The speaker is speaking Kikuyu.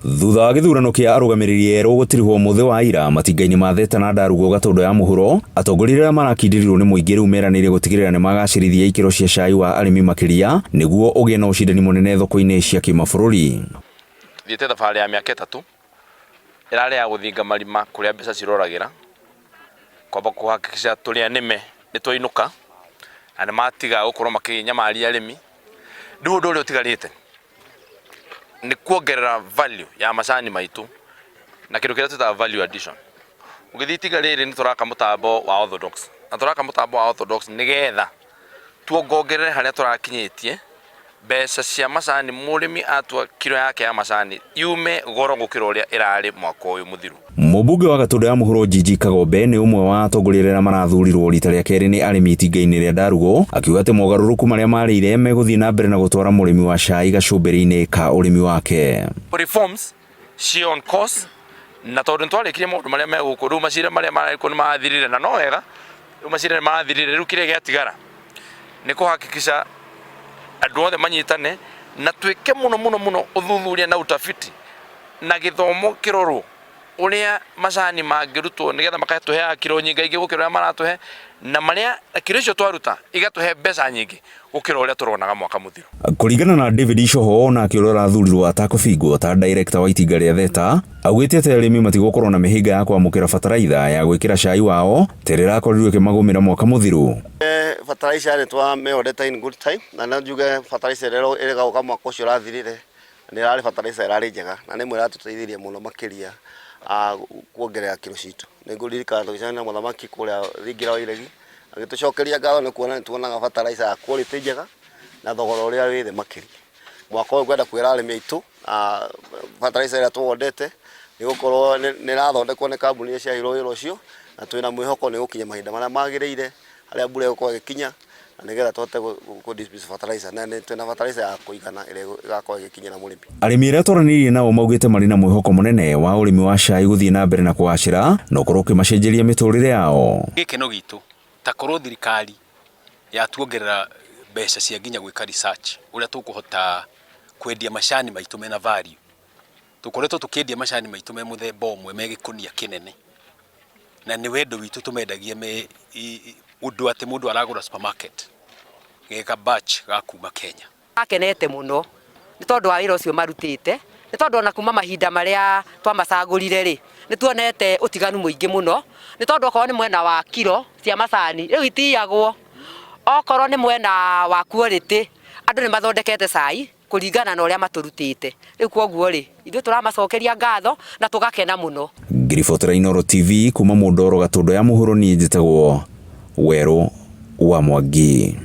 Thutha wa gĩthurano kĩa arũgamĩrĩri erũ gũtirihwo mũthĩ wa ira matinga-inĩ ma Theta na Ndarugo Gatũndũ ya mũhuro, atongoria arĩa marakindĩrirwo nĩ mũingĩ rĩu meranĩire gũtigĩrĩra nĩ magacĩrithia ikĩro cia cai wa arĩmi makĩria nĩguo ũgĩe na ũcindani mũnene thoko-inĩ cia kĩmabũrũri. Thiĩte thabarĩ ya mĩaka 3 ĩrarĩ ya gũthinga marima kũrĩa mbeca ciroragĩra, kwamba kũhakikisha tũrĩ anĩme nĩ twainũka na nĩ matiga gũkorwo makĩnyamaria arĩmi. Rĩu ũndũ ũrĩa ũtigarĩte nĩ kuongerera value ya macani maitũ na kĩndũ kĩrĩa twĩtaga value addition. Ũgĩthiĩ itinga rĩrĩ nĩ tũraka mũtambo wa orthodox na tũraka mũtambo wa orthodox nĩgetha tuongongerere harĩa tũrakinyĩtie mbeca cia macani mũrĩmi atua kiro yake ya macani yume goro gũkĩra ũrĩa ĩrarĩ mwaka ũyũ mũthiru. Mũmbunge wa Gatũndũ ya Mũhuro Njinji Kagombe nĩ ũmwe wa atongoria arĩa marathurirwo rita rĩa kerĩ nĩ arĩmi itinga-inĩ rĩa Ndarugo, akiuga atĩ mogarũrũku marĩa marĩire megũthiĩ na mbere na gũtwara mũrĩmi wa cai gacũmbĩrĩ-inĩ ka ũrĩmi wake. Reforms ciĩ on course na tondũ nĩtwarĩkirie maũndũ marĩa me gũkũ rĩu macira marĩa marĩ kuo nĩmathirire na no wega rĩu macira nĩmathirire rĩu kĩrĩa gĩatigara nĩ kũhakikisha andũ othe manyitane na twĩke mũno mũno mũno ũthuthuria na utafiti na gĩthomo kĩrorwo ũrĩa macani mangĩrutwo nĩgetha makatũheaga kiro nyingaingĩ gũkĩra ũrĩa maratũhe na marĩa kiro icio twaruta igatũhe mbeca nyingĩ gũkĩra ũrĩa tũronaga mwaka mũthiru. Kũringana na David Icoho nake ũrĩa ũrathurirwo atakũbingwo ta director wa itinga rĩa Theta, augĩte atĩ arĩmi matigũkorwo na mĩhĩnga ya kwamũkĩra bataraitha ya gwĩkĩra cai wao ta ĩrĩa ĩrakorirwo ĩkĩmagũmĩra mwaka mũthiru. Fertilizer nĩ twamĩorete in good time na no njuge fertilizer ĩrĩa ĩrĩgaũka mwaka ũcio ũrathirire nĩ ĩrarĩ fertilizer ĩrarĩ njega na nĩ ĩmwe ĩratũteithirie mũno makĩria kuongerera kiro citũ. Nĩ ngũririkana tũgĩcemania na mũthamaki kũrĩa thingira wa iregi agĩtũcokeria ngatho nĩ kuona nĩ tuonaga fertilizer ya quality njega na thogora ũrĩa wĩ thĩ makĩria. Mwaka ũyũ ngwenda kwĩra arĩmi aitũ fertilizer ĩrĩa tũwendete nĩ gũkorwo nĩ ĩrathondekwo nĩ kambuni iria ciaheirwo wĩra ũcio na twĩna mwĩhoko nĩ ĩgũkinya mahinda marĩa magĩrĩire harĩa mbura ĩgũkorwo ĩgĩkinya na nĩgetha tũhote kũ distribute fertilizer na twĩna fertilizer ya kũigana ĩrĩa ĩgakorwo ĩgĩkinyĩra mũrĩmi. Arĩmi arĩa twaranĩirie nao maugĩte marĩ na mwĩhoko mũnene wa ũrĩmi wa cai gũthiĩ na mbere na kũgacĩra na ũkorwo ũkĩmacenjeria mĩtũrĩre yao. Gĩkeno gitũ ta korwo thirikari yatuongerera mbeca cia nginya gwĩka research ũrĩa tũkũhota kwendia macani maitũ mena value. Tũkoretwo tũkĩendia macani maitũ me mũthemba ũmwe me gĩkũnia kĩnene na nĩ wendo witũ tũmendagia me ũndũ atĩ mũndũ aragũra supermarket geka batch ga kuma Kenya. Akenete mũno nĩ tondũ wa wĩra ũcio marutĩte, nĩ tondũ ona kuma mahinda marĩa twamacagũrire rĩ, nĩ tuonete ũtiganu mũingĩ mũno, nĩ tondũ okorwo nĩ mwena wa kiro cia macani rĩu itiyagwo, okorwo nĩ mwena wa quality andũ nĩ mathondekete cai kũringana na ũrĩa matũrutĩte, rĩu kwoguo rĩ, ithuĩ tũramacokeria ngatho na tũgakena mũno. Ngĩribotera Inooro TV kuma Mũndoro Gatũndũ ya mũhuro niĩ njĩtagwo Werũ wa Mwangi.